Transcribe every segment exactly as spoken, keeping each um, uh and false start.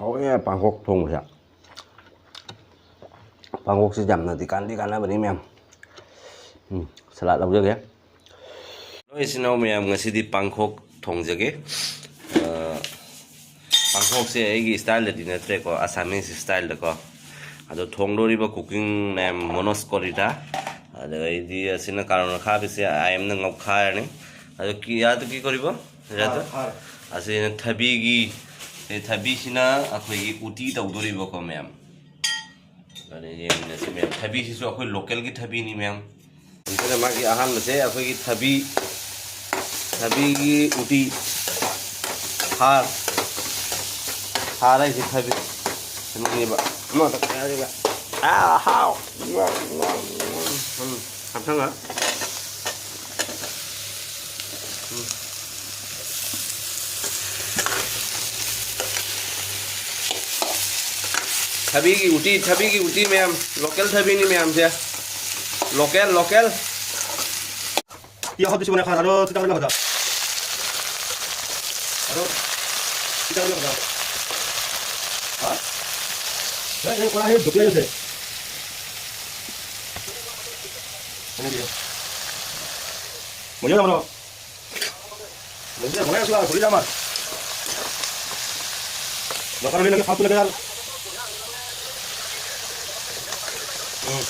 ꯍꯥꯎꯋꯦ ꯄꯥꯡꯈꯣꯛ ꯊꯣꯡꯕꯁꯦ꯫ ꯄꯥꯡꯈꯣꯛꯁꯤ ꯌꯥꯝꯅꯗꯤ ꯀꯥꯟꯗꯤ ꯀꯥꯟꯅꯕꯅꯤ ꯃꯌꯥꯝ꯫ ꯎꯝ, ꯁꯂꯥꯗ ꯂꯧꯖꯒꯦ꯫ ꯍꯜꯂꯣ ꯏꯆꯤꯟ ꯏꯅꯥꯎ ꯃꯌꯥꯝ, ꯉꯁꯤꯗꯤ ꯄꯥꯡꯈꯣꯛ ꯊꯣꯡꯖꯒꯦ꯫ ꯑ, ꯄꯥꯡꯈꯣꯛꯁꯦ ꯑꯩꯒꯤ ꯁ꯭ꯇꯥꯏꯜꯗꯗꯤ ꯅꯠꯇ꯭ꯔꯦꯀꯣ, ꯑꯁꯥꯃꯤꯁ ꯁ꯭ꯇꯥꯏꯜꯗꯀꯣ꯫ ꯑꯗꯣ ꯊꯣꯡꯗꯣꯔꯤꯕ ꯀꯨꯀꯤꯡ ꯃꯌꯥꯝ ꯃꯣꯅꯣꯁ ꯀꯣꯔꯤꯗꯥ, ꯑꯗꯩꯗꯤ ꯑꯁꯤꯅ ꯀꯥꯔꯣꯟ ꯑꯈꯥꯕꯤꯁꯦ ꯑꯥꯏ ꯑꯦꯝꯅ ꯉꯧꯈꯥꯏꯔꯅꯤ꯫ ꯑꯗꯣ ꯀꯤ-, ꯌꯥꯗ ꯀꯤ ꯀꯣꯔꯤꯕ? ꯌꯥꯗ? ꯍꯥꯔ, ꯍꯥꯔ꯫ ꯑꯁꯤꯅ ꯊꯕꯤꯒꯤ, ꯑꯦ, ꯊꯕꯤꯁꯤꯅ ꯑꯩꯈꯣꯏꯒꯤ ꯎꯇꯤ ꯇꯧꯗꯣꯔꯤꯕꯀꯣ ꯃꯌꯥꯝ꯫ ꯑꯗꯨꯅ ꯌꯦꯡꯃꯤꯟꯅꯁꯤ ꯃꯌꯥꯝ꯫ ꯊꯕꯤꯁꯤꯁꯨ ꯑꯩꯈꯣꯏ ꯂꯣꯀꯦꯜꯒꯤ ꯊꯕꯤꯅꯤ ꯃꯌꯥꯝ꯫ ꯑꯗꯨꯅ ꯃꯥꯒꯤ ꯑꯍꯥꯟꯕꯁꯦ ꯑꯩꯈꯣꯏꯒꯤ ꯊꯕꯤ, ꯊꯕꯤꯒꯤ ꯎꯇꯤ꯫ ꯍꯥꯔ, ꯍꯥꯔ ꯍꯥꯏꯁꯦ ꯊꯕꯤ꯫ ꯀꯩꯅꯣꯅꯦꯕ꯫ ꯑꯃꯈꯛ ꯍꯥꯏꯔꯒ꯫ ꯑꯥ, ꯍꯥꯎ! ꯎꯝ, ꯃꯊꯪꯒ꯫ ꯎꯝ꯫ ꯊꯕꯤꯒꯤ ꯎꯇꯤ, ꯊꯕꯤꯒꯤ ꯎꯇꯤ ꯃꯌꯥꯝ, ꯂꯣꯀꯦꯜ ꯊꯕꯤꯅꯤ ꯃꯌꯥꯝꯁꯦ, ꯂꯣꯀꯦꯜ, ꯂꯣꯀꯦꯜ꯫ ꯏꯌꯥ, ꯍꯧꯖꯤꯛꯁꯤꯕꯨꯅꯦ, ꯈꯥꯗꯔꯣ, ꯆꯤꯇꯥꯡ ꯂꯩꯕ ꯈꯥꯗ꯫ ꯑꯗꯣ, ꯆꯤꯇꯥꯡ ꯂꯩꯕ ꯈꯥꯗ꯫ ꯍꯥ? ꯅꯪ, ꯅꯪ ꯀꯣꯔꯥ ꯍꯦꯛ ꯗꯨꯛ ꯂꯩꯔꯨꯁꯦ꯫ ꯃꯌꯥ ꯂꯥꯛꯑꯣ꯫ ꯃꯁꯤꯗ ꯃꯌꯥ ꯁꯨꯔ ꯐꯨꯔꯤ ꯂꯥꯛꯑꯣ꯫ ꯃꯀꯥꯔꯣꯅꯤ ꯅꯪꯒꯤ ꯍꯥꯞꯄꯨ ꯂꯩꯒꯦ ꯌꯥꯔꯣ? ꯎꯝ꯫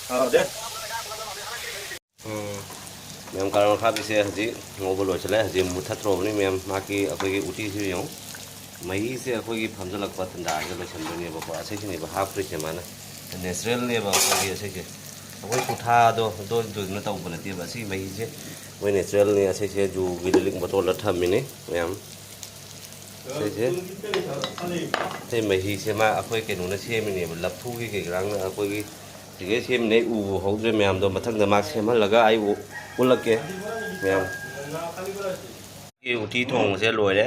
ꯑꯥ, ꯗꯦ꯫ ꯎꯝ꯫ ꯃꯌꯥꯝ, ꯀꯥꯔꯣꯟ ꯑꯈꯥꯕꯤꯁꯦ ꯍꯧꯖꯤꯛ ꯉꯧꯕ ꯂꯣꯏꯁꯤꯜꯂꯦ꯫ ꯍꯧꯖꯤꯛ ꯃꯨꯊꯠꯇ꯭ꯔꯣꯕꯅꯤ ꯃꯌꯥꯝ꯫ ꯃꯥꯒꯤ ꯑꯩꯈꯣꯏꯒꯤ ꯎꯇꯤꯁꯤ ꯌꯦꯡꯉꯨ꯫ ꯃꯍꯤꯁꯦ ꯑꯩꯈꯣꯏꯒꯤ ꯐꯝꯖꯜꯂꯛꯄ ꯇꯟꯖꯥꯁꯤꯗ ꯂꯣꯏꯁꯤꯟꯗꯣꯏꯅꯦꯕꯀꯣ꯫ ꯑꯁꯤꯁꯤꯅꯦꯕ ꯍꯥꯞꯈ꯭ꯔꯤꯁꯦ ꯃꯥꯅ꯫ ꯅꯦꯆꯔꯦꯜꯅꯦꯕ ꯑꯩꯈꯣꯏꯒꯤ ꯑꯁꯤꯁꯦ꯫ ꯑꯩꯈꯣꯏ ꯀꯨꯊꯥꯗꯣ ꯑꯗꯨ, ꯑꯗꯨꯗꯨꯅ ꯇꯧꯕ ꯅꯠꯇꯦꯕ꯫ ꯑꯁꯤꯒꯤ ꯃꯍꯤꯁꯦ ꯑꯩꯈꯣꯏ ꯅꯦꯆꯔꯦꯜꯅꯤ꯫ ꯑꯁꯤꯁꯦ ꯖꯨꯒꯤ ꯂꯤꯛꯂꯤꯛ ꯕꯣꯇꯜꯗ ꯊꯝꯃꯤꯅꯤ ꯃꯌꯥꯝ꯫ ꯁꯤꯁꯦ, ꯁꯤ ꯃꯍꯤꯁꯦ ꯃꯥ ꯑꯩꯈꯣꯏ ꯀꯩꯅꯣꯅ ꯁꯦꯝꯃꯤꯅꯦꯕ, ꯂꯐꯨꯒꯤ ꯀꯩꯀꯥꯅ ꯑꯩꯈꯣꯏꯒꯤ ꯁꯤꯒꯩ ꯁꯦꯝꯃꯤꯅꯦ꯫ ꯑꯩ ꯎꯕꯨ ꯍꯧꯗ꯭ꯔꯦ ꯃꯌꯥꯝꯗꯣ, ꯃꯊꯪꯗ ꯃꯥ ꯁꯦꯝꯍꯜꯂꯒ ꯑꯩ ꯎ-, ꯎꯠꯂꯛꯀꯦ ꯃꯌꯥꯝ꯫ ꯎꯇꯤ ꯊꯣꯡꯕꯁꯦ ꯂꯣꯏꯔꯦ꯫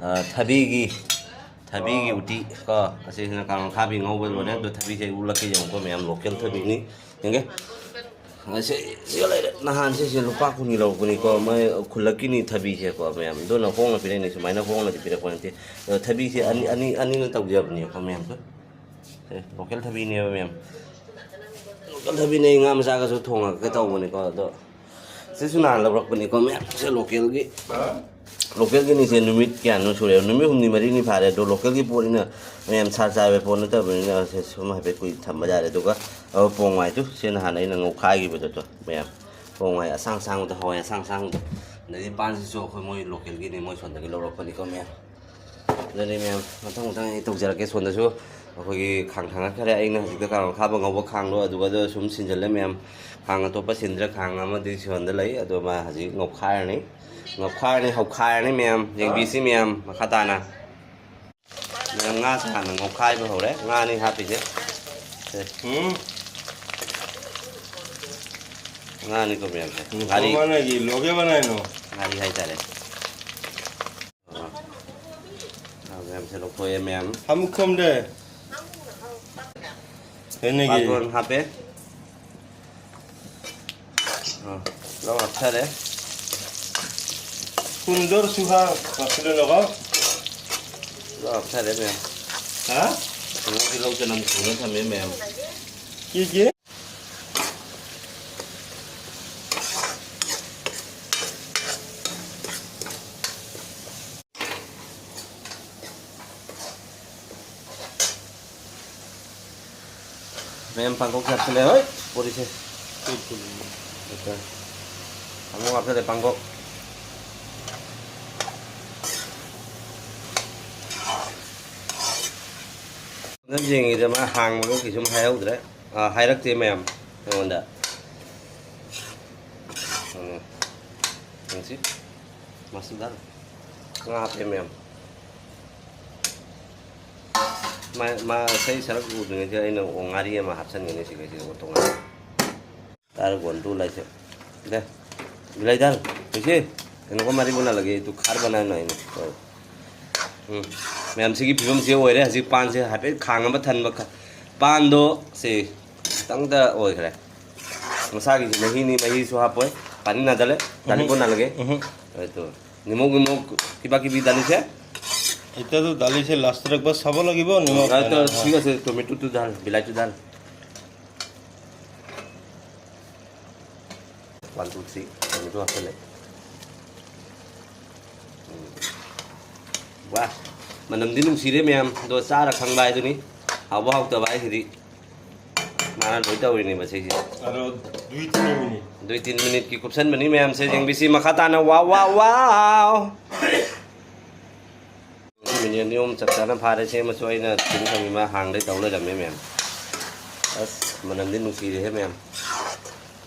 ꯑ, ꯊꯕꯤꯒꯤ, ꯊꯕꯤꯒꯤ ꯎꯇꯤ ꯀꯣ, ꯑꯁꯤꯁꯤꯅ ꯀꯥꯡꯈꯥꯕꯤ ꯉꯧꯕ ꯂꯣꯏꯔꯦ꯫ ꯑꯗꯣ ꯊꯕꯤꯁꯦ ꯑꯩ ꯎꯠꯂꯛꯀꯦ ꯌꯦꯡꯉꯨꯀꯣ ꯃꯌꯥꯝ, ꯂꯣꯀꯦꯜ ꯊꯕꯤꯅꯤ꯫ ꯌꯦꯡꯒꯦ꯫ ꯑꯁꯤ, ꯁꯤꯒ ꯂꯩꯔꯦ꯫ ꯅꯍꯥꯟ ꯁꯤꯁꯦ ꯂꯨꯄꯥ ꯀꯨꯟꯒꯤ ꯂꯧꯕꯅꯤꯀꯣ, ꯃꯣꯏ ꯈꯨꯜꯂꯛꯀꯤꯅꯤ ꯊꯕꯤꯁꯦꯀꯣ ꯃꯌꯥꯝ꯫ ꯑꯗꯨꯅ ꯍꯣꯡꯅ ꯄꯤꯔꯛꯏꯅꯤ, ꯁꯨꯃꯥꯏꯅ ꯍꯣꯡꯅꯗꯤ ꯄꯤꯔꯛꯄ ꯅꯠꯇꯦ꯫ ꯑꯗꯣ ꯊꯕꯤꯁꯦ ꯑꯅꯤ, ꯑꯅꯤ, ꯑꯅꯤꯅ ꯇꯧꯖꯕꯅꯦꯀꯣ ꯃꯌꯥꯝ꯫ ꯁꯦ, ꯂꯣꯀꯦꯜ ꯊꯕꯤꯅꯦꯕ ꯃꯌꯥꯝ꯫ ꯂꯣꯀꯦꯜ ꯊꯕꯤꯅꯦ, ꯉꯥ ꯃꯆꯥꯒꯁꯨ ꯊꯣꯡꯉꯒꯦ ꯇꯧꯕꯅꯤꯀꯣ꯫ ꯑꯗꯣ ꯁꯤꯁꯨ ꯅꯍꯥꯟ ꯂꯧꯔꯛꯄꯅꯤꯀꯣ ꯃꯌꯥꯝ꯫ ꯁꯦ, ꯂꯣꯀꯦꯜꯒꯤ, ꯂꯣꯀꯦꯜꯒꯤꯅꯤꯁꯦ ꯅꯨꯃꯤꯠ ꯀꯌꯥꯅꯣ ꯁꯨꯔꯦ? ꯅꯨꯃꯤꯠ ꯍꯨꯝꯅꯤ ꯃꯔꯤꯅꯤ ꯐꯥꯔꯦ꯫ ꯑꯗꯣ ꯂꯣꯀꯦꯜꯒꯤ ꯄꯣꯠꯅꯤꯅ ꯃꯌꯥꯝ ꯁꯥꯔ ꯆꯥꯏꯕ ꯄꯣꯠ ꯅꯠꯇꯕꯅꯤꯅ ꯁꯦ, ꯁꯨꯝ ꯍꯥꯏꯐꯦꯠ ꯀꯨꯏ ꯊꯝꯕ ꯌꯥꯔꯦ꯫ ꯑꯗꯨꯒ ꯑ, ꯄꯣꯡ ꯍꯋꯥꯏꯗꯨ, ꯁꯤ ꯅꯍꯥꯟ ꯑꯩꯅ ꯉꯧꯈꯥꯏꯈꯤꯕꯗꯣ ꯇꯣ, ꯃꯌꯥꯝ꯫ ꯄꯣꯡ ꯍꯋꯥꯏ ꯑꯁꯥꯡ ꯑꯁꯥꯡꯕꯗꯣ, ꯍꯋꯥꯏ ꯑꯁꯥꯡ ꯑꯁꯥꯡꯕꯗꯣ꯫ ꯑꯗꯩꯗꯤ ꯄꯥꯟꯁꯤꯁꯨ ꯑꯩꯈꯣꯏ ꯃꯣꯏ ꯂꯣꯀꯦꯜꯒꯤꯅꯤ, ꯃꯣꯏ ꯁꯣꯝꯗꯒꯤ ꯂꯧꯔꯛꯄꯅꯤꯀꯣ ꯃꯌꯥꯝ꯫ ꯑꯗꯨꯅꯤ ꯃꯌꯥꯝ, ꯃꯊꯪ ꯃꯊꯪ ꯑꯩ ꯇꯧꯖꯔꯛꯀꯦ꯫ ꯁꯣꯝꯗꯁꯨ ꯑꯩꯈꯣꯏꯒꯤ ꯈꯥꯡ ꯊꯥꯡꯒꯠꯈ꯭ꯔꯦ꯫ ꯑꯩꯅ ꯍꯧꯖꯤꯛꯇ ꯀꯥꯡ ꯈꯥꯕ ꯉꯧꯕ ꯈꯥꯡꯗꯣ ꯑꯗꯨꯒ ꯑꯗꯨ ꯁꯨꯝ ꯁꯤꯟꯖꯜꯂꯦ ꯃꯌꯥꯝ꯫ ꯈꯥꯡ ꯑꯇꯣꯞꯄ ꯁꯤꯟꯗ꯭ꯔꯦ, ꯈꯥꯡ ꯑꯃꯗꯤ ꯁꯤꯍꯣꯟꯗ ꯂꯩ, ꯑꯗꯣ ꯃꯥ ꯍꯧꯖꯤꯛ ꯉꯧꯈꯥꯏꯔꯅꯤ꯫ ꯉꯧꯈꯥꯏꯔꯅꯤ, ꯍꯧꯈꯥꯏꯔꯅꯤ ꯃꯌꯥꯝ, ꯌꯦꯡꯕꯤꯁꯤ ꯃꯌꯥꯝ ꯃꯈꯥ ꯇꯥꯅ꯫ ꯃꯌꯥꯝ, ꯉꯥꯁꯦ ꯍꯥꯟꯅ ꯉꯧꯈꯥꯏꯕ ꯍꯧꯔꯦ꯫ ꯉꯥꯅꯤ ꯍꯥꯞꯄꯤꯁꯦ꯫ ꯁꯦ꯫ ꯎꯝ꯫ ꯉꯥꯅꯤꯀꯣ ꯃꯌꯥꯝꯁꯦ꯫ ꯎꯝ, ꯉꯥꯔꯤ꯫ ꯀꯃꯥꯏꯅ ꯂꯣꯒꯦ ꯃꯅꯥꯏꯅꯣ? ꯉꯥꯔꯤ ꯍꯥꯏꯇꯥꯔꯦ꯫ ꯑꯥ꯫ ꯉꯥ ꯃꯌꯥꯝꯁꯦ ꯂꯧꯊꯣꯛꯑꯦ ꯃꯌꯥꯝ꯫ ꯑꯃꯨꯛ ꯈꯨꯝꯗꯦ꯫ ꯀꯩꯅꯣꯒꯤ꯫ ꯄꯥꯇꯣꯟ ꯍꯥꯞꯄꯦ꯫ ꯑ, ꯂꯧ ꯍꯥꯞꯊꯔꯦ꯫ ꯀꯨꯟꯗꯣꯔ ꯁꯨꯍꯥ ꯄꯥꯈꯠꯂꯨꯅꯀꯣ꯫ ꯂꯧ ꯍꯥꯞꯊꯔꯦ ꯃꯌꯥꯝ꯫ ꯍꯥ? ꯀꯩꯅꯣꯒꯤ ꯂꯧ ꯆꯅꯝ ꯁꯨꯅ ꯊꯝꯃꯦ ꯃꯌꯥꯝ꯫ ꯀꯤꯒꯦ꯫ ꯃꯌꯥꯝ ꯄꯥꯡꯀꯣꯛ ꯍꯥꯞꯆꯤꯜꯂꯦ꯫ ꯍꯣꯏ, ꯄꯣꯔꯤꯁꯦ꯫ ꯑꯃꯨꯛ ꯍꯥꯞꯆꯤꯜꯂꯦ ꯄꯥꯡꯀꯣꯛ꯫ ꯌꯦꯡꯉꯤꯗ ꯃꯥ ꯍꯥꯡꯕꯒ ꯀꯩꯁꯨꯝ ꯍꯥꯏꯍꯧꯗ꯭ꯔꯦ꯫ ꯑꯥ, ꯍꯥꯏꯔꯛꯇꯦ ꯃꯌꯥꯝ ꯑꯩꯉꯣꯟꯗ꯫ ꯎꯝ꯫ ꯌꯦꯡꯁꯤ꯫ ꯃꯁꯤꯗ ꯉꯥ ꯍꯥꯞꯄꯦ ꯃꯌꯥꯝ꯫ ꯃꯥ, ꯃꯥ ꯏꯁꯩ ꯁꯔꯛ ꯎꯗ꯭ꯔꯤꯉꯩꯗ ꯑꯩꯅ ꯉꯥꯔꯤ ꯑꯃ ꯍꯥꯞꯆꯤꯟꯒꯅꯤ ꯁꯤꯈꯩꯁꯤꯗ ꯇꯣꯉꯥꯟꯅ꯫ तार घोंटू लाइसे। दे, बिलाई तार, कैसे? इनको मारी बना लगे, तू खार बनाए ना इन्हें। ꯎꯝ, ꯃꯌꯥꯝꯁꯤꯒꯤ ꯐꯤꯕꯝꯁꯤ ꯑꯣꯏꯔꯦ꯫ ꯍꯧꯖꯤꯛ ꯄꯥꯟꯁꯦ ꯍꯥꯏꯐꯦꯠ ꯈꯥꯡ ꯑꯃ ꯊꯟꯕ ꯈ-, ꯄꯥꯟꯗꯣ ꯁꯤ ꯈꯤꯇꯪꯗ ꯑꯣꯏꯈ꯭ꯔꯦ꯫ ꯃꯁꯥꯒꯤꯁꯨ ꯃꯍꯤꯅꯤ, ꯃꯍꯤꯁꯨ ꯍꯥꯞꯄꯣꯏ꯫ পানী নাঢালে, ঢালিব নালাগে। উহু। এইটো নিমখ, নিমখ কিবা কিবি ঢালিছে। এতিয়াতো ঢালিছে, লাষ্টত একবাৰ চাব লাগিব নিমখ। এইটো ঠিক আছে, টমেটোটো ঢাল, বিলাহীটো ঢাল। One, two, three, টমেটো আছিলে। ꯎꯝ꯫ ꯋꯥ, ꯃꯅꯝꯗꯤ ꯅꯨꯡꯁꯤꯔꯦ ꯃꯌꯥꯝ, ꯑꯗꯣ ꯆꯥꯔ ꯈꯪꯕ ꯍꯥꯏꯗꯨꯅꯤ꯫ ꯍꯥꯎꯕ ꯍꯥꯎꯇꯕ ꯍꯥꯏꯁꯤꯗꯤ ꯃꯥꯅ ꯂꯣꯏ ꯇꯧꯔꯤꯅꯦ ꯃꯁꯤꯁꯦ꯫ ꯑꯗꯣ ꯗꯨꯏ ꯇꯤꯟ ꯃꯤꯅꯤꯠ꯫ ꯗꯨꯏ ꯇꯤꯟ ꯃꯤꯅꯤꯠꯀꯤ ꯀꯨꯞꯁꯟꯕꯅꯤ ꯃꯌꯥꯝꯁꯦ, ꯌꯦꯡꯕꯤꯁꯤ ꯃꯈꯥ ꯇꯥꯅ꯫ ꯋꯥꯎ, ꯋꯥꯎ, ꯋꯥꯎ! ꯃꯤꯅꯤꯠ ꯑꯅꯤ ꯑꯍꯨꯝ ꯆꯞ ꯆꯥꯅ ꯐꯥꯔꯦ꯫ ꯁꯦꯝꯕꯁꯨ ꯑꯩꯅ ꯊꯤꯡ ꯊꯝꯃꯤ, ꯃꯥ ꯍꯥꯡꯗꯩ ꯇꯧ ꯂꯩꯔꯝꯃꯦ ꯃꯌꯥꯝ꯫ ꯑꯁ, ꯃꯅꯝꯗꯤ ꯅꯨꯡꯁꯤꯔꯦꯍꯦ ꯃꯌꯥꯝ꯫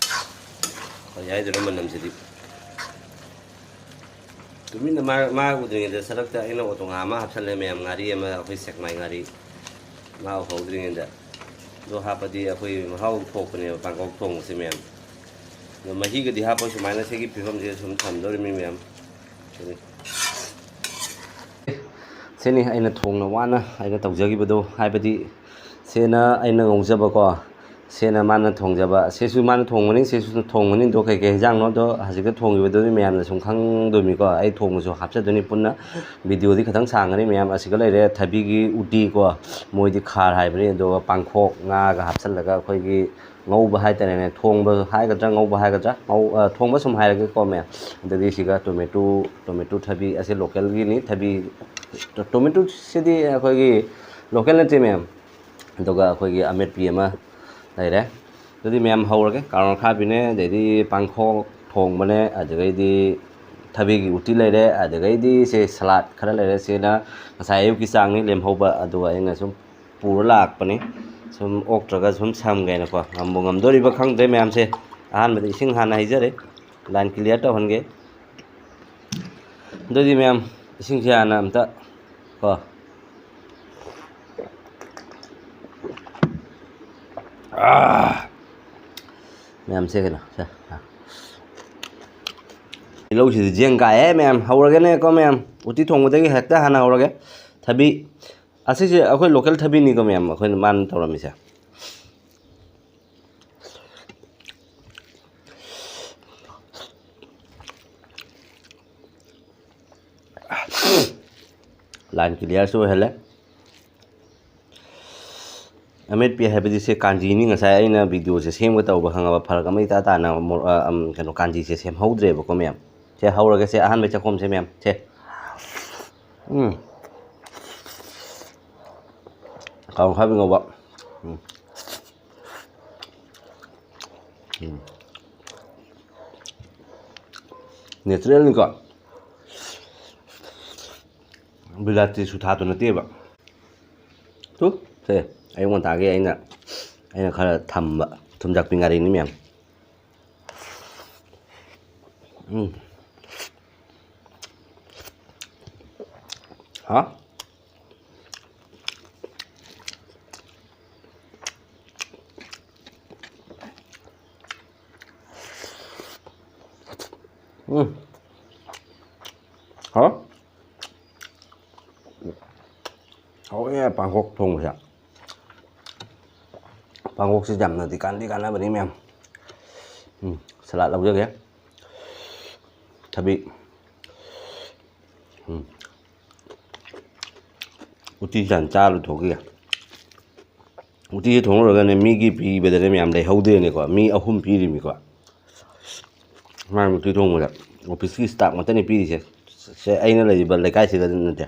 ꯀꯔꯤ ꯍꯥꯏꯗꯣꯏꯅꯣ ꯃꯅꯝꯁꯤꯗꯤ꯫ ꯇꯨꯃꯤꯟꯅ ꯃꯥ, ꯃꯥ ꯎꯗ꯭ꯔꯤꯉꯩꯗ ꯁꯔꯛꯇ ꯑꯩꯅ ꯑꯣꯇꯣꯉꯥ ꯑꯃ ꯍꯥꯞꯆꯜꯂꯦ ꯃꯌꯥꯝ, ꯉꯥꯔꯤ ꯑꯃ, ꯑꯩꯈꯣꯏ ꯁꯦꯛꯃꯥꯏ ꯉꯥꯔꯤ꯫ ꯃꯥ ꯎꯍꯧꯗ꯭ꯔꯤꯉꯩꯗ꯫ ꯑꯗꯣ ꯍꯥꯞꯄꯗꯤ ꯑꯩꯈꯣꯏ ꯃꯍꯥꯎ ꯊꯣꯛꯄꯅꯦꯕ ꯄꯥꯡꯀꯣꯛ ꯊꯣꯡꯕꯁꯦ ꯃꯌꯥꯝ꯫ ꯑꯗꯣ ꯃꯍꯤꯒꯗꯤ ꯍꯥꯞꯄ ꯁꯨꯃꯥꯏꯅ ꯁꯤꯒꯤ ꯐꯤꯕꯝꯁꯤꯗ ꯁꯨꯝ ꯊꯝꯗꯧꯔꯤꯃꯤ ꯃꯌꯥꯝ꯫ ꯁꯤꯅꯤ꯫ ꯁꯤꯅꯤ ꯑꯩꯅ ꯊꯣꯡꯅ ꯋꯥꯅ ꯑꯩꯅ ꯇꯧꯖꯈꯤꯕꯗꯣ, ꯍꯥꯏꯕꯗꯤ ꯁꯤꯅ ꯑꯩꯅ ꯉꯧꯖꯕꯀꯣ, ꯁꯤꯅ ꯃꯥꯅ ꯊꯣꯡꯖꯕ, ꯁꯤꯁꯨ ꯃꯥꯅ ꯊꯣꯡꯕꯅꯤ, ꯁꯤꯁꯨ ꯊꯣꯡꯕꯅꯤ꯫ ꯑꯗꯣ ꯀꯩꯀꯩ ꯍꯤꯟꯖꯥꯡꯅꯣ ꯑꯗꯣ ꯍꯧꯖꯤꯛꯇ ꯊꯣꯡꯈꯤꯕꯗꯨꯗꯤ ꯃꯌꯥꯝꯅ ꯁꯨꯝ ꯈꯪꯗꯣꯏꯃꯤꯀꯣ꯫ ꯑꯩ ꯊꯣꯡꯕꯁꯨ ꯍꯥꯞꯆꯗꯣꯏꯅꯤ ꯄꯨꯟꯅ꯫ ꯚꯤꯗꯤꯑꯣꯗꯤ ꯈꯤꯇꯪ ꯁꯥꯡꯒꯅꯤ ꯃꯌꯥꯝ꯫ ꯑꯁꯤꯒ ꯂꯩꯔꯦ ꯊꯕꯤꯒꯤ ꯎꯇꯤꯀꯣ, ꯃꯣꯏꯗꯤ ꯈꯥꯔ ꯍꯥꯏꯕꯅꯤ, ꯑꯗꯨꯒ ꯄꯥꯡꯈꯣꯛ ꯉꯥꯒ ꯍꯥꯞꯆꯜꯂꯒ ꯑꯩꯈꯣꯏꯒꯤ ꯉꯧꯕ ꯍꯥꯏꯇꯥꯔꯦꯅꯦ, ꯊꯣꯡꯕ ꯍꯥꯏꯒꯗ꯭ꯔꯥ ꯉꯧꯕ ꯍꯥꯏꯒꯗ꯭ꯔꯥ, ꯉꯧ-, ꯑ, ꯊꯣꯡꯕ ꯁꯨꯝ ꯍꯥꯏꯔꯒꯦꯀꯣ ꯃꯌꯥꯝ꯫ ꯑꯗꯒꯤ ꯁꯤꯒ ꯇꯣꯃꯦꯇꯣ, ꯇꯣꯃꯦꯇꯣ ꯊꯕꯤ ꯑꯁꯤ ꯂꯣꯀꯦꯜꯒꯤꯅꯤ꯫ ꯊꯕꯤ, ꯇꯣ-, ꯇꯣꯃꯦꯇꯣꯁꯤꯗꯤ ꯑꯩꯈꯣꯏꯒꯤ ꯂꯣꯀꯦꯜ ꯅꯠꯇꯦ ꯃꯌꯥꯝ꯫ ꯑꯗꯨꯒ ꯑꯩꯈꯣꯏꯒꯤ ꯑꯃꯦꯠꯄꯤ ꯑꯃ ꯂꯩꯔꯦ꯫ ꯑꯗꯨꯗꯤ ꯃꯌꯥꯝ ꯍꯧꯔꯒꯦ꯫ ꯀꯥꯔꯣꯠ ꯑꯈꯥꯕꯤꯅꯦ, ꯑꯗꯩꯗꯤ ꯄꯥꯡꯈꯣꯛ ꯊꯣꯡꯕꯅꯦ, ꯑꯗꯨꯗꯒꯤꯗꯤ ꯊꯕꯤꯒꯤ ꯎꯇꯤ ꯂꯩꯔꯦ, ꯑꯗꯨꯗꯒꯤꯗꯤ ꯁꯦ ꯁꯂꯥꯠ ꯈꯔ ꯂꯩꯔꯦ꯫ ꯁꯤꯅ ꯉꯁꯥꯏ ꯑꯌꯨꯛꯀꯤ ꯆꯥꯡꯅꯤ ꯂꯦꯝꯍꯧꯕ, ꯑꯗꯨꯒ ꯑꯩꯅ ꯁꯨꯝ ꯄꯨꯔ ꯂꯥꯛꯄꯅꯤ꯫ ꯁꯨꯝ ꯑꯣꯛꯇ꯭ꯔꯒ ꯁꯨꯝ ꯁꯝꯒꯦꯅꯀꯣ꯫ ꯉꯝꯕꯨ ꯉꯝꯗꯣꯔꯤꯕ ꯈꯪꯗ꯭ꯔꯦ ꯃꯌꯥꯝꯁꯦ꯫ ꯑꯍꯥꯟꯕꯗ ꯏꯁꯤꯡ ꯍꯥꯟꯅ ꯍꯩꯖꯔꯦ꯫ Line clear ꯇꯧꯍꯟꯒꯦ꯫ ꯑꯗꯨꯗꯤ ꯃꯌꯥꯝ, ꯏꯁꯤꯡꯁꯦ ꯍꯥꯟꯅ ꯑꯝꯇ ꯀꯣ꯫ ꯑꯥ! ꯃꯌꯥꯝꯁꯦ ꯀꯩꯅꯣ, ꯁꯦ, ꯑꯥ꯫ ꯇꯤꯜꯍꯧꯁꯤꯗꯤ ꯖꯦꯡ ꯀꯥꯏꯍꯦ ꯃꯌꯥꯝ꯫ ꯍꯧꯔꯒꯦꯅꯦꯀꯣ ꯃꯌꯥꯝ꯫ ꯎꯇꯤ ꯊꯣꯡꯕꯗꯒꯤ ꯍꯦꯛꯇ ꯍꯥꯟꯅ ꯍꯧꯔꯒꯦ꯫ ꯊꯕꯤ, ꯑꯁꯤꯁꯦ ꯑꯩꯈꯣꯏ ꯂꯣꯀꯦꯜ ꯊꯕꯤꯅꯤꯀꯣ ꯃꯌꯥꯝ, ꯑꯩꯈꯣꯏꯅ ꯃꯥꯅ ꯇꯧꯔꯝꯃꯤꯁꯦ꯫ ꯂꯥꯏꯟ ꯀ꯭ꯂꯤꯌꯥꯔꯁꯨ ꯑꯣꯏꯍꯜꯂꯦ꯫ ꯑꯃꯦꯠꯄꯤ ꯍꯥꯏꯕꯗꯤ ꯁꯦ ꯀꯥꯟꯖꯤꯅꯤ꯫ ꯉꯁꯥꯏ ꯑꯩꯅ ꯚꯤꯗꯤꯑꯣꯁꯦ ꯁꯦꯝꯒꯦ ꯇꯧꯕ, ꯈꯪꯉꯕ, ꯐꯔꯛ ꯑꯃ ꯏꯇꯥ ꯇꯥꯅ ꯃꯣꯔ-, ꯑ, ꯑꯝ, ꯀꯩꯅꯣ, ꯀꯥꯟꯖꯤꯁꯦ ꯁꯦꯝꯍꯧꯗ꯭ꯔꯦꯕꯀꯣ, ꯃꯌꯥꯝ꯫ ꯁꯦ, ꯍꯧꯔꯒꯦ ꯁꯦ, ꯑꯍꯥꯟꯕꯩ ꯆꯥꯛꯈꯣꯝꯁꯦ, ꯃꯌꯥꯝ꯫ ꯁꯦ꯫ ꯎꯝ꯫ ꯀꯥꯡꯈꯥꯕꯤ ꯉꯧꯕ꯫ ꯎꯝ꯫ ꯎꯝ꯫ ꯅꯦꯆꯔꯦꯜꯅꯤꯀꯣ꯫ ꯕꯤꯂꯥꯇꯤ ꯁꯨꯊꯥꯗꯨ ꯅꯠꯇꯦꯕ꯫ ꯇꯨ, ꯁꯦ, ꯑꯌꯨꯛ ꯉꯟꯇꯥꯒꯤ ꯑꯩꯅ, ꯑꯩꯅ ꯈꯔ ꯊꯝꯕ ꯊꯨꯝꯖꯥꯛꯄꯤ ꯉꯥꯔꯤꯅꯤ, ꯃꯌꯥꯝ꯫ ꯎꯝ꯫ ꯍꯥ? ꯎꯝ꯫ ꯍꯥ? ꯍꯥꯎꯋꯦ ꯄꯥꯡꯈꯣꯛ ꯊꯣꯡꯕꯁꯦ꯫ ꯄꯥꯡꯈꯣꯛꯁꯤ ꯌꯥꯝꯅꯗꯤ ꯀꯥꯟꯗꯤ ꯀꯥꯟꯅꯕꯅꯤ, ꯃꯌꯥꯝ꯫ ꯎꯝ, ꯁꯂꯥꯗ ꯂꯧꯖꯒꯦ꯫ ꯊꯕꯤ꯫ ꯎꯝ꯫ ꯎꯇꯤ ꯆꯥꯟ ꯆꯥ ꯂꯣꯏꯊꯣꯛꯈꯤꯒꯦ꯫ ꯎꯇꯤꯁꯦ ꯊꯣꯡ ꯂꯣꯏꯔꯒꯅꯦ, ꯃꯤꯒꯤ ꯄꯤꯕꯗꯅꯦ, ꯃꯌꯥꯝ ꯂꯩꯍꯧꯗꯦꯅꯦꯀꯣ꯫ ꯃꯤ ꯑꯍꯨꯝ ꯄꯤꯔꯤꯃꯤꯀꯣ꯫ ꯃꯥꯅ ꯎꯇꯤ ꯊꯣꯡꯕꯗ ꯑꯣꯐꯤꯁꯀꯤ ꯁ꯭ꯇꯥꯐ ꯉꯥꯛꯇꯅꯤ ꯄꯤꯔꯤꯁꯦ꯫ ꯁꯦ, ꯑꯩꯅ ꯂꯩꯔꯤꯕ ꯂꯩꯀꯥꯏꯁꯤꯗ ꯅꯠꯇꯦ꯫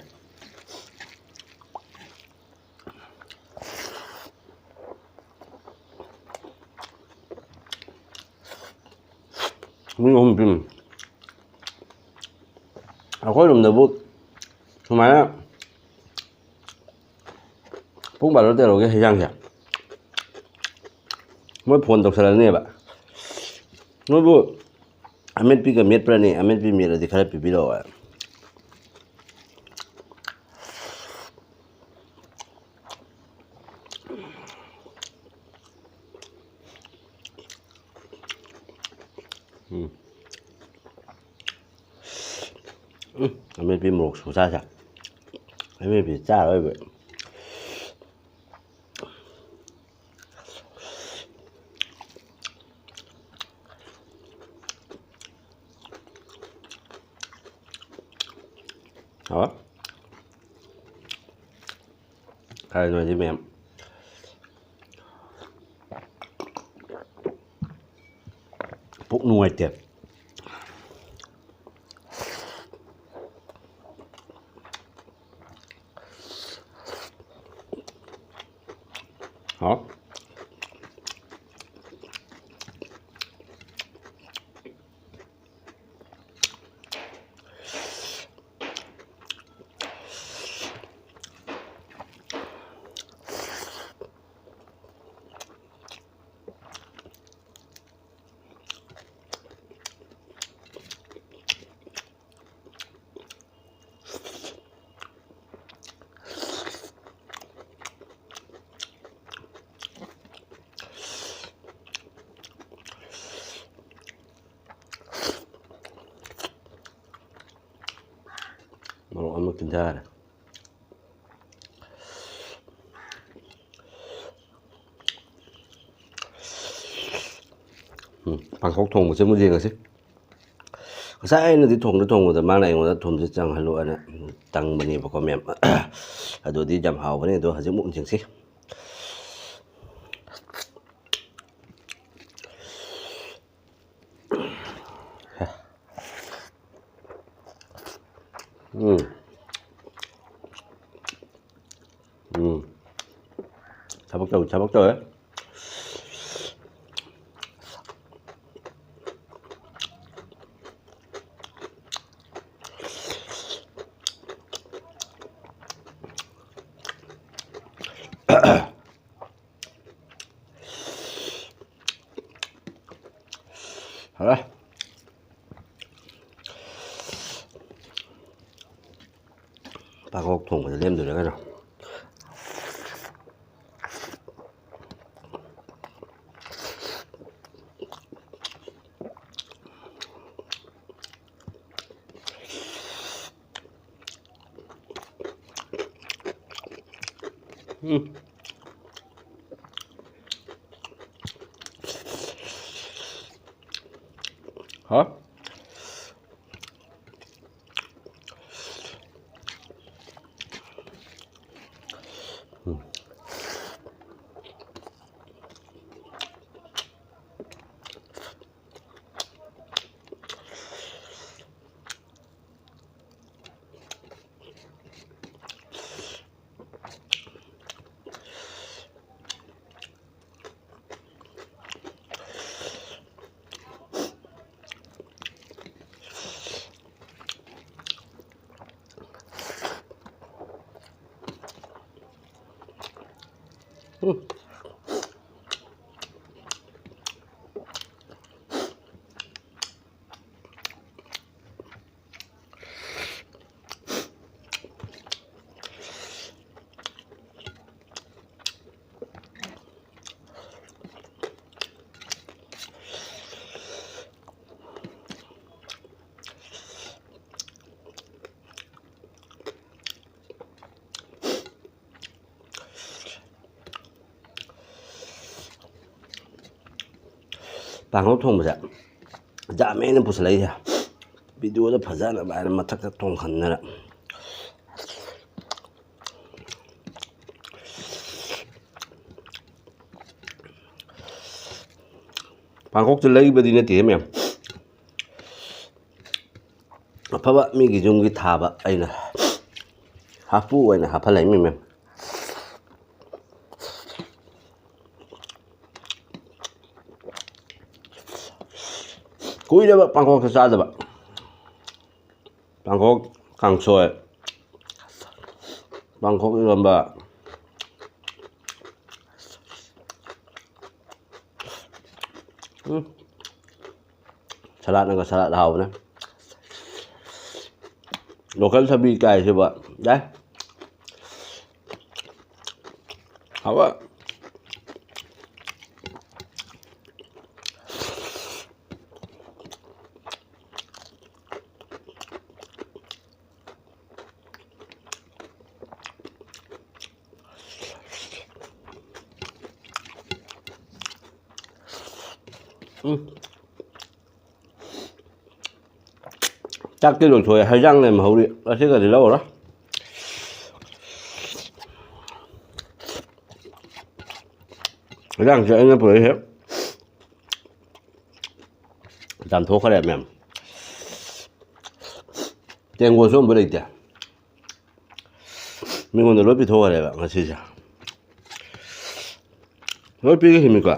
ꯃꯤ ꯑꯍꯨꯝ ꯄꯤꯔꯤ꯫ ꯑꯩꯈꯣꯏ ꯔꯨꯝꯗꯕꯨ ꯁꯨꯃꯥꯏꯅ ꯄꯨꯡ ꯕꯥꯔꯣ ꯇꯦꯔꯣꯒꯤ ꯍꯩꯖꯥꯡꯁꯦ ꯃꯣꯏ ꯐꯣꯟ ꯇꯧꯁꯜꯂꯅꯦꯕ꯫ "ꯅꯣꯏꯕꯨ ꯑꯃꯦꯠꯄꯤꯒ ꯃꯦꯠꯄ꯭ꯔꯅꯦ? ꯑꯃꯦꯠꯄꯤ ꯃꯦꯠꯂꯗꯤ ꯈꯔ ꯄꯤꯕꯤꯔꯛꯑꯣ" ꯍꯥꯏ꯫ ꯎꯝ꯫ ꯎꯝ, ꯑꯃꯦꯠꯄꯤ ꯃꯣꯔꯣꯛ ꯁꯨ ꯆꯥꯁꯦ꯫ ꯑꯃꯦꯠꯄꯤ ꯆꯥꯔꯣꯏꯕ꯫ ꯍꯥꯎꯋꯦ꯫ ꯀꯥꯏꯗꯅꯣ ꯍꯥꯏꯗꯤ ꯃꯌꯥꯝ ꯄꯨꯛ ꯅꯨꯡꯉꯥꯏꯇꯦ꯫ ꯍꯥꯎ꯫ ꯃꯣꯔꯣꯛ ꯑꯃ ꯀꯤꯟꯊꯔꯦ꯫ ꯎꯝ, ꯄꯥꯡꯈꯣꯛ ꯊꯣꯡꯕꯁꯦ ꯑꯃꯨꯛ ꯌꯦꯡꯉꯁꯤ꯫ ꯉꯁꯥꯏ ꯑꯩꯅꯗꯤ ꯊꯣꯡꯗ ꯊꯣꯡꯕꯗ ꯃꯥꯅ ꯑꯩꯉꯣꯟꯗ ꯊꯨꯝꯁꯦ ꯆꯪꯍꯜꯂꯣ ꯍꯥꯏꯅ ꯇꯪꯕꯅꯦꯕꯀꯣ, ꯃꯌꯥꯝ꯫ ꯑꯗꯨꯗꯤ ꯌꯥꯝ ꯍꯥꯎꯕꯅꯦ꯫ ꯑꯗꯣ ꯍꯧꯖꯤꯛ ꯑꯃꯨꯛ ꯌꯦꯡꯁꯤ꯫ ꯎꯝ꯫ ꯎꯝ꯫ ꯊꯕꯛ ꯇꯧ-, ꯊꯕꯛ ꯇꯧꯋꯦ꯫ ꯍꯥꯎꯔꯦ꯫ ꯄꯥꯡꯈꯣꯛ ꯊꯣꯡꯕꯗ ꯂꯦꯝꯗꯣꯏꯔꯥ ꯀꯩꯅꯣ? ꯎꯝ꯫ ꯍꯥ? ꯎꯝ꯫ ꯄꯥꯡꯈꯣꯛ ꯊꯣꯡꯕꯁꯦ ꯌꯥꯝꯃꯦꯅ ꯄꯨꯁꯜꯂꯛꯏꯁꯦ꯫ ꯚꯤꯗꯤꯑꯣꯗ ꯐꯖꯅꯕ ꯍꯥꯏꯅ ꯃꯊꯛꯇ ꯊꯣꯡꯍꯟꯗꯅ꯫ ꯄꯥꯡꯈꯣꯛꯁꯦ ꯂꯩꯕꯗꯤ ꯅꯠꯇꯦ ꯃꯌꯥꯝ꯫ ꯑꯐꯕ ꯃꯤꯒꯤ ꯌꯨꯝꯒꯤ ꯊꯥꯕ ꯑꯩꯅ ꯍꯥꯞꯄꯨ ꯑꯣꯏꯅ ꯍꯥꯞꯍꯜꯂꯛꯏꯃꯤ ꯃꯦꯝ꯫ ꯀꯨꯏꯔꯕ ꯄꯥꯡꯈꯣꯛꯁꯦ ꯆꯥꯗꯕ꯫ ꯄꯥꯡꯈꯣꯛ ꯀꯥꯡꯁꯣꯏ, ꯄꯥꯡꯈꯣꯛ ꯏꯔꯣꯝꯕ꯫ ꯎꯝ꯫ ꯁꯂꯥꯠꯅꯒ ꯁꯂꯥꯠ ꯍꯥꯎꯕꯅꯦ꯫ ꯂꯣꯀꯦꯜ ꯊꯕꯤ ꯀꯥꯏꯁꯤꯕ ꯌꯥꯏ꯫ ꯍꯥꯎꯕ꯫ ꯎꯝ꯫ ꯆꯥꯛꯇꯤ ꯂꯣꯏꯊꯣꯛꯑꯦ, ꯍꯩꯖꯥꯡ ꯂꯦꯝꯍꯧꯔꯤ, ꯑꯁꯤꯒꯗꯤ ꯂꯧꯔꯔꯣꯏ꯫ ꯍꯩꯖꯥꯡꯁꯦ ꯑꯩꯅ ꯄꯨꯔꯛꯏꯁꯦ ꯆꯥꯝꯊꯣꯛꯈ꯭ꯔꯦ ꯃꯌꯥꯝ꯫ ꯇꯦꯡꯀꯣꯠꯁꯨ ꯑꯃꯨꯛ ꯂꯩꯇꯦ꯫ ꯃꯤꯉꯣꯟꯗ ꯂꯣꯏ ꯄꯤꯊꯣꯛꯈ꯭ꯔꯦꯕ ꯉꯁꯤꯁꯦ꯫ ꯂꯣꯏ ꯄꯤꯈꯤꯕꯅꯤꯀꯣ꯫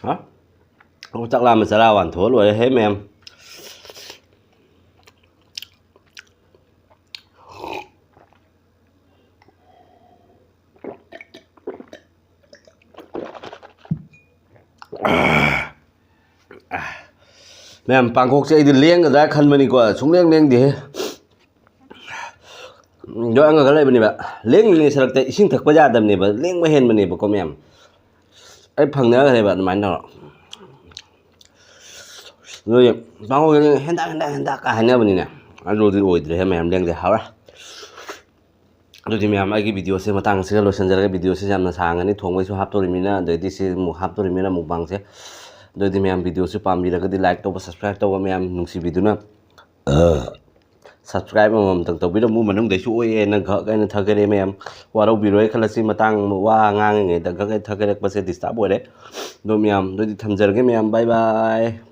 ꯍꯥ? ꯑꯣ, ꯆꯥꯛ ꯂꯥꯝꯕ ꯆꯔꯥ ꯋꯥꯟꯊꯣꯛꯑ ꯂꯣꯏꯔꯦ ꯍꯦ ꯃꯌꯥꯝ꯫ ꯃꯌꯥꯝ, ꯄꯥꯡꯈꯣꯛꯁꯦ ꯑꯩꯗꯤ ꯂꯦꯡꯒꯗ꯭ꯔꯥ ꯈꯟꯕꯅꯤꯀꯣ, ꯁꯨꯡꯂꯦꯡ ꯂꯦꯡꯗꯦꯍꯦ꯫ ꯌꯣꯠ ꯑꯃꯈꯛ ꯂꯩꯕꯅꯦꯕ, ꯂꯦꯡꯉꯤꯉꯩ ꯁꯔꯨꯛꯇ ꯏꯁꯤꯡ ꯊꯛꯄ ꯌꯥꯗꯕꯅꯦꯕ, ꯂꯦꯡꯕ ꯍꯦꯟꯕꯅꯦꯕꯀꯣ ꯃꯌꯥꯝ꯫ ꯑꯩ ꯐꯪꯅꯈ꯭ꯔꯦꯕ ꯑꯗꯨꯃꯥꯏꯅ ꯇꯧꯔ꯫ ꯑꯗꯨꯒꯤ ꯄꯥꯡꯈꯣꯛꯁꯦ ꯍꯦꯟꯗꯥꯛ ꯍꯦꯟꯗꯥꯛ ꯍꯦꯟꯗꯥꯛꯀ ꯍꯥꯏꯅꯕꯅꯤꯅꯦ꯫ ꯑꯗꯨꯗꯤ ꯑꯣꯏꯗ꯭ꯔꯦꯍꯦ ꯃꯌꯥꯝ, ꯂꯦꯡꯗꯦ, ꯍꯥꯎꯔꯦ꯫ ꯑꯗꯨꯗꯤ ꯃꯌꯥꯝ, ꯑꯩꯒꯤ ꯚꯤꯗꯤꯑꯣꯁꯦ ꯃꯇꯥꯡꯁꯤꯒ ꯂꯣꯏꯁꯤꯟꯖꯔꯒꯦ꯫ ꯚꯤꯗꯤꯑꯣꯁꯦ ꯌꯥꯝꯅ ꯁꯥꯡꯉꯅꯤ, ꯊꯣꯡꯕꯩꯁꯨ ꯍꯥꯞꯇꯣꯔꯤꯃꯤꯅ, ꯑꯗꯩꯗꯤ ꯁꯤ ꯑꯃꯨꯛ ꯍꯥꯞꯇꯣꯔꯤꯃꯤꯅ ꯃꯨꯛꯕꯥꯡꯁꯦ꯫ ꯑꯗꯨꯗꯤ ꯃꯌꯥꯝ, ꯚꯤꯗꯤꯑꯣꯁꯦ ꯄꯥꯝꯕꯤꯔꯒꯗꯤ ꯂꯥꯏꯛ ꯇꯧꯕ, ꯁꯕꯁꯀ꯭ꯔꯥꯏꯕ ꯇꯧꯕ ꯃꯌꯥꯝ ꯅꯨꯡꯁꯤꯕꯤꯗꯨꯅ, ꯁꯕꯁꯀ꯭ꯔꯥꯏꯕ ꯑꯃꯃꯝꯇꯪ ꯇꯧꯕꯤꯔꯝꯃꯨ꯫ ꯃꯅꯨꯡꯗꯩꯁꯨ ꯑꯣꯏꯌꯦꯅ ꯒꯛ ꯑꯩꯅ ꯊꯥꯒꯠꯂꯦ ꯃꯌꯥꯝ꯫ ꯋꯥꯔꯧꯕꯤꯔꯣꯏ ꯈꯜꯂꯁꯤ, ꯃꯇꯥꯡ ꯋꯥ ꯉꯥꯡꯉꯤꯉꯩꯗ ꯒꯛ ꯑꯩ ꯊꯥꯒꯠꯂꯛꯄꯁꯦ ꯗꯤꯁꯇꯥꯔꯕ ꯑꯣꯏꯔꯦ꯫ ꯑꯗꯣ ꯃꯌꯥꯝ, ꯑꯗꯨꯗꯤ ꯊꯝꯖꯔꯒꯦ ꯃꯌꯥꯝ, ꯕꯥꯏ ꯕꯥꯏ꯫